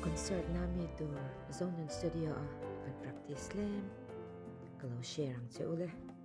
Concert na mi tur Zonun Studio a kan practice tlem ka lo share ang che u le.